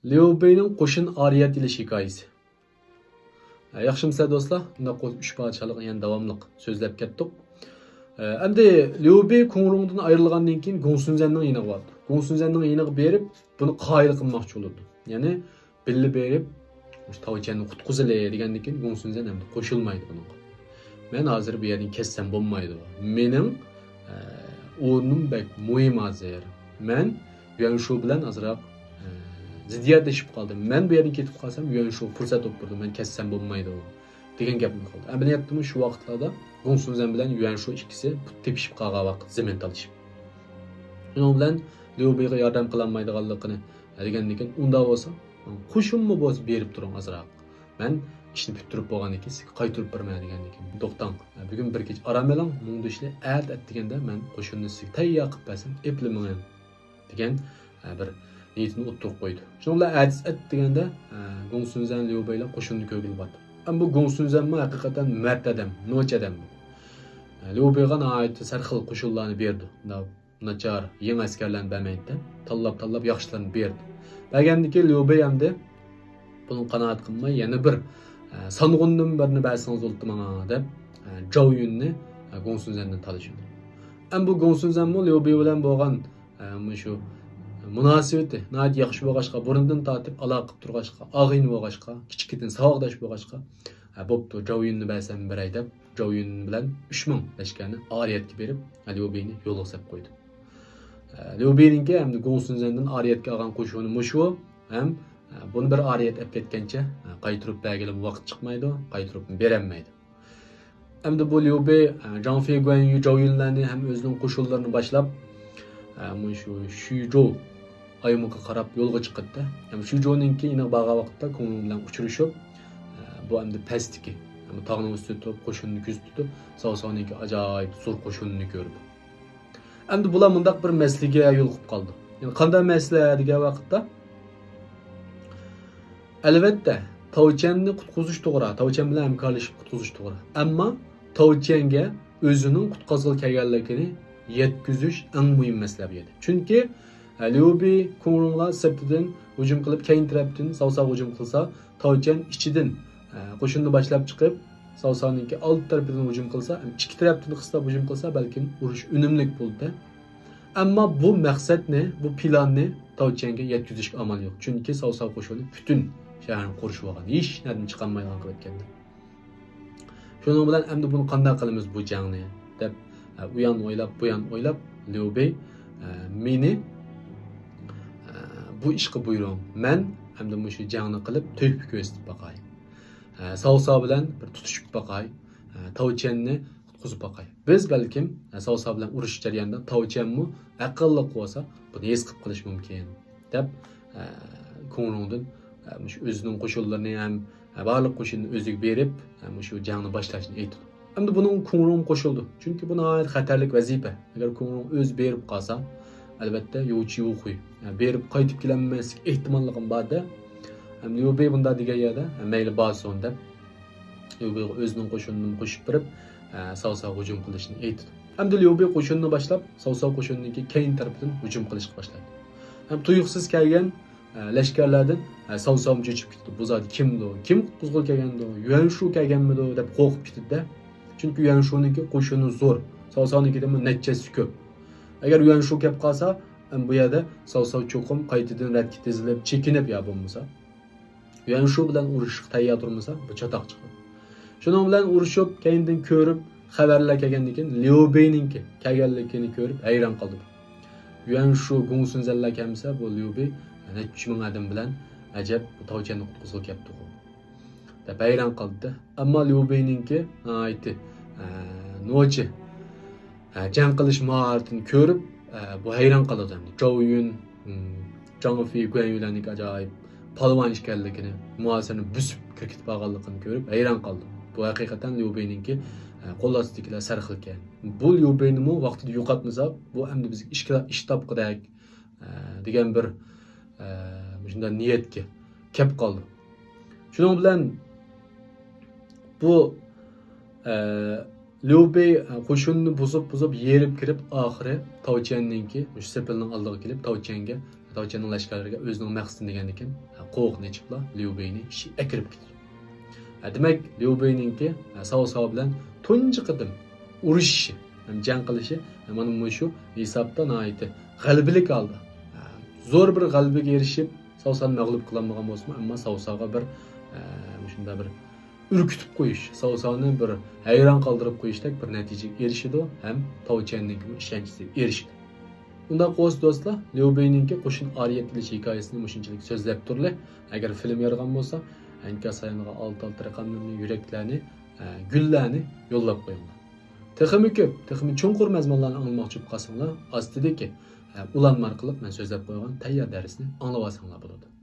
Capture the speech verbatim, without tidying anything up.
ليۇ بېينىڭ قوشۇن ئارىيەت ئېلىش ھېكايىسى. ھە، ياخشىمۇسىلەر دوستلار؟ بۇنداق قىلىپ ئۈچ پارچىلىق يەنە داۋاملىق سۆزلەپ كەتتۇق. ھە، ئەمدى ليۇ بېي كۇڭرۇڭدىن ئايرىلغاندىن كېيىن گۇڭ سۈنزەننىڭ يېنىغا بارىدۇ. گۇڭ سۈنزەننىڭ يېنىغا بېرىپ، بۇنى قايىل قىلماقچى بولىدۇ. يەنى بىللە بېرىپ، مۇشۇ تاۋچيەننى قۇتقۇزىلى دېگەندىن كېيىن گۇڭ سۈنزەن ئەمدى قوشۇلمايدۇ بۇنىڭغا. مەن ھازىر بۇ يەردىن كەتسەم بولمايدۇ. مېنىڭ، ئە، ئورنۇم بەك مۇھىم ھازىر. مەن يۈەنشۇ بىلەن ئازراق، ئە، زىددىيەتلىشىپ قالدىم. مەن بۇ يەردىن كېتىپ قالسام يۈەنشۇ پۇرسەت بولۇپ تۇرىدۇ. مەن كەتسەم بولمايدۇ دېگەن گەپنى قىلدى. ئەمەلىيەتتىمۇ شۇ ۋاقىتلاردا گۇڭ سۈنزەن بىلەن يۈەنشۇ ئىككىسى پۇت تېپىشىپ قالغان ۋاقىت، زېمىن تالىشىپ. شۇنىڭ بىلەن ليۇ بېيغا ياردەم قىلالمايدىغانلىقىنى دېگەندىن كېيىن، ئۇنداق بولسا قوشۇنمۇ بولسا بېرىپ تۇرۇڭ ئازراق. مەن ئىشنى پۈتتۈرۈپ بولغاندىن كېيىن سىزگە قايتۇرۇپ بېرىمەن دېگەندىن كېيىن، توختاڭ، بۈگۈن بىر كېچە ئارام ئېلىڭ، مۇڭدىشىلى ئەتە ئەتىگەندە مەن قوشۇننى سىزگە تەييار قىلىپ بەرسەم ئېپلا مېڭىڭ دېگەن بىر نىيىتىنى ئوتتۇرىغا قويدى. شۇنىڭ بىلەن ئەتىسى ئەتىگەندە گۇڭ سۈنزەن ليۇ بېيلار قوشۇننى كۆرگىلى بارىدۇ. ئەمما بۇ گۇڭ سۈنزەنمۇ ھەقىقەتەن مەرد ئادەم، نوچى ئادەم بۇ. ليۇ بېيغا ناھايىتى سەرخىل قوشۇنلارنى بېرىدۇ. ناچار، يېڭى ئەسكەرلەرنى بەرمەيدىكەن. تاللاپ، تاللاپ ياخشىلىرىنى بېرىدۇ. بەرگەندىن كېيىن ليۇ بېي ئەمدى بۇنىڭغا قانائەت قىلماي، يەنە بىر، ئە، سانغۇندىن بىرنى بەرسىڭىز بولدى ماڭا دەپ، ئە، جاۋ يۈننى، ئە، گۇڭ سۈنزەندىن تالىشىدۇ. ئەمما بۇ گۇڭ سۈنزەنمۇ ليۇ بېي بىلەن بولغان، ئە، مۇشۇ مۇناسىۋىتى ناھايىتى ياخشى بولغاچقا، بۇرۇندىن تارتىپ ئالاقە قىلىپ تۇرغاچقا، ئاغىنە بولغاچقا، كىچىكىدىن ساۋاقداش بولغاچقا، ئە، بوپتۇ، جاۋ يۈننى بەرسەم بېرەي دەپ، جاۋ يۈن بىلەن ئۈچ مىڭ لەشكەرنى ئارىيەتكە بېرىپ، ليۇ بېينى يولغا سېلىپ قويدى. ليۇ بېينىڭكى ھەمدە گۇڭ سۈنزەندىن ئارىيەتكە ئالغان قوشۇنى مۇشۇ ھەم بۇنى بىر ئارىيەت ئەپ كەتكەنچە قايتۇرۇپ بەرگىلىمۇ ۋاقىت چىقمايدۇ، قايتۇرۇپ بېرەلمەيدۇ. ئەمدى بۇ ليۇ بېي جاڭ فېي گۇەن يۈ جاۋ يۈنلەرنى ھەم ئۆزىنىڭ قوشۇنلىرىنى باشلاپ، مۇشۇ شۈجو ئايمىقىغا قاراپ يولغا چىقىدۇ. ھەم شۈجونىڭكى يېنىغا بارغان ۋاقىتتا كۇڭرۇڭ بىلەن ئۇچرىشىپ، بۇ ئەمدى پەستىكى، تاغنىڭ ئۈستىدە تۇرۇپ قوشۇننى كۆزىتىدۇ. ساۋساۋنىڭكى ئاجايىپ زور قوشۇنىنى كۆرىدۇ. ئەمدى بۇلار مۇنداق بىر مەسىلىگە يولۇقۇپ قالىدۇ. يەنى قانداق مەسىلە دېگەن ۋاقىتتا، ئەلۋەتتە، تاۋچيەننى قۇتقۇزۇش توغرا، تاۋچيەن بىلەن ھەمكارلىشىپ قۇتقۇزۇش توغرا. ئەمما تاۋچيەنگە ئۆزىنىڭ قۇتقازغىلى كەلگەنلىكىنى يەتكۈزۈش ئەڭ مۇھىم مەسىلە بۇ يەردە. چۈنكى، ھە، ليۇ بېي كۇڭرۇڭلار سىرتىدىن ھۇجۇم قىلىپ، كەينى تەرەپتىن ساۋساۋغا ھۇجۇم قىلسا، تاۋچيەن ئىچىدىن، ھە، قوشۇننى باشلاپ چىقىپ، ساۋساۋنىڭكى ئالدى تەرىپىدىن ھۇجۇم قىلسا، ھەم ئىككى تەرەپتىن قىستاپ ھۇجۇم قىلسا، بەلكىم ئۇرۇش ئۈنۈملۈك بولىدۇ. ئەمما بۇ مەقسەتنى، بۇ پىلاننى تاۋچيەنگە يەتكۈزۈشكە ئامال يوق. چۈنكى ساۋساۋ قوشۇنى پۈتۈن شەھەرنى قورشىۋالغان، ھېچ نەدىن چىقالمايدىغان قىلىپ كەلدى. شۇنىڭ بىلەن ئەمدى بۇنى قانداق قىلىمىز بۇ جەڭنى دەپ، ئە، ئۇيان ئويلاپ، بۇيان ئويلاپ، ليۇ بېي، ئە، مېنى، ئە، بۇ ئىشقا بۇيرۇڭ، مەن ئەمدى مۇشۇ جەڭنى قىلىپ تۆھپە كۆرسىتىپ باقاي. ئە، ساۋساۋ بىلەن بىر تۇتۇشۇپ باقاي. ئە، تاۋچيەننى قۇتقۇزۇپ باقاي. بىز بەلكىم، ئە، ساۋساۋ بىلەن ئۇرۇش جەريانىدا تاۋچيەنمۇ ئەقىللىق بولسا بۇنى ھېس قىلىپ قېلىشى مۇمكىن دەپ، ئە، كۇڭرۇڭدىن، ئە، مۇشۇ ئۆزىنىڭ قوشۇنلىرىنى ھەم، ئە، بارلىق قوشۇنىنى ئۆزىگە بېرىپ، ئە، مۇشۇ جەڭنى باشلاشنى ئېيتىدۇ. ئەمدى بۇنىڭغا كۇڭرۇڭ قوشۇلىدۇ. چۈنكى بۇ ناھايىتى خەتەرلىك ۋەزىپە. ئەگەر كۇڭرۇڭ ئۆزى بېرىپ قالسا، ئەلۋەتتە، يۇ چيۇخۇي، ئە، بېرىپ قايتىپ كېلەلمەسلىك ئېھتىماللىقىمۇ بار-دە. ھەم ليۇ بېي بۇنداق دېگەن يەردە، ھە، مەيلى بارسۇن دەپ، ليۇ بېيغا ئۆزىنىڭ قوشۇنىنىمۇ قوشۇپ بېرىپ، ئە، ساۋساۋغا ھۇجۇم قىلىشنى ئېيتىدۇ. ئەمدى ليۇ بېي قوشۇنىنى باشلاپ، ساۋساۋ قوشۇنىنىڭكى كەينى تەرىپىدىن ھۇجۇم قىلىشقا باشلايدۇ. ھەم تۇيۇقسىز كەلگەن، ئە، لەشكەرلەردىن، ئە، ساۋساۋمۇ چۆچۈپ كېتىدۇ. بۇ زادى كىمدۇ؟ كىم قۇتقۇزغىلى كەلگەندۇ؟ يۈەنشۇ كەلگەنمىدۇ؟ دەپ قورقۇپ كېتىدۇ-دە. چۈنكى يۈەنشۇنىڭكى قوشۇنى زور، ساۋساۋنىڭكىدىنمۇ نەچچە ھەسسە كۆپ. ئەگەر يۈەنشۇ كەپ قالسا، ئەمدى بۇ يەردە ساۋساۋ چوقۇم قايتىدىن رەتكە تىزىلىپ، چېكىنىپ يا بولمىسا يۈەنشۇ بىلەن ئۇرۇشۇشقا تەييار تۇرمىسا، بۇ چاتاق چىقىدۇ. شۇنىڭ بىلەن ئۇرۇشۇپ، كەينىدىن كۆرۈپ، خەۋەرلەر كەلگەندىن كېيىن، ليۇ بېينىڭكى كەلگەنلىكىنى كۆرۈپ ھەيران قالدى. يۈەنشۇ، گۇڭ سۈنزەنلەر كەلمىسە، بۇ ليۇ بېي نەچچە مىڭ ئادەم بىلەن ئەجەب بۇ تاۋچيەننى قۇتقۇزغىلى كەپتىغۇ دەپ ھەيران قالدى. ئەمما ليۇ بېينىڭكى ناھايىتى، ئە، نوچى، ئە، جەڭ قىلىش ماھارىتىنى كۆرۈپ، ئە، بۇ ھەيران قالىدۇ ئەمدى. جاۋ يۈن، م، جاڭ فېي، گۇەن يۈلەرنىڭكى ئاجايىپ پالۋان ئىكەنلىكىنى، مۇھاسىرىنى بۆسۈپ كىرىپ كېتىپ بارغانلىقىنى كۆرۈپ ھەيران قالدى. بۇ ھەقىقەتەن ليۇ بېينىڭكى، ئە، قول ئاستىدىكىلەر سەرخىلكەن. بۇ ليۇ بېينىمۇ ۋاقتىدا يوقاتمىسا، بۇ ئەمدى بىزگە ئىش، ئىش تاپقۇدەك، ئە، دېگەن بىر، ئە، مۇشۇنداق نىيەتكە كەپ قالدى. شۇنىڭ بىلەن بۇ، ئە، ليۇ بېي، ئە، قوشۇننى بۇزۇپ، بۇزۇپ، يېرىپ كىرىپ، ئاخىرى تاۋچيەننىڭكى مۇشۇ سېپىلنىڭ ئالدىغا كېلىپ، تاۋچيەنگە، ساۋچەننىڭ لەشكەرلىرىگە ئۆزىنىڭ مەقسىتىنى دېگەندىكىن، قوۋۇقنى ئېچىپلا ليۇ بېينى ئېكىرىپ كېتىدۇ. دېمەك، ليۇ بېينىڭكى ساۋساۋ بىلەن تۇنجى قېتىم ئۇرۇشۇشى ھەم جەڭ قىلىشى مانا مۇشۇ ھېسابتا ناھايىتى غەلىبىلىك ھالدا، زور بىر غەلىبىگە ئېرىشىپ، ساۋسانى مەغلۇپ قىلالمىغان بولسىمۇ، ئەمما ساۋساغا بىر، ئە، مۇشۇنداق بىر ئۈركۈتۈپ قويۇش، ساۋسانى بىر ھەيران قالدۇرۇپ قويۇشتەك بىر نەتىجىگە ئېرىشىدۇ ھەم تاۋچەننىڭكىمۇ ئىشەنچىسىگە ئېرىشىدۇ. ئۇنداق بولسا دوستلار، ليۇ بېينىڭكى قوشۇن ئارىيەت ئېلىش ھېكايىسىنى مۇشۇنچىلىك سۆزلەپ تۇرلى. ئەگەر فىلىم يارىغان بولسا، ئەنكاس سايانغا ئالتە ئالتە رەقەملىرىنى، يۈرەكلەرنى، ئە، گۈللەرنى يوللاپ قويۇڭلار. تېخىمۇ كۆپ، تېخىمۇ چوڭقۇر مەزمۇنلارنى ئاڭلىماقچى بولۇپ قالساڭلار، ئاستىدىكى، ئە، ئۇلانما ئارقىلىق مەن سۆزلەپ قويغان تەييار دەرسنى ئاڭلىۋالساڭلار بولىدۇ.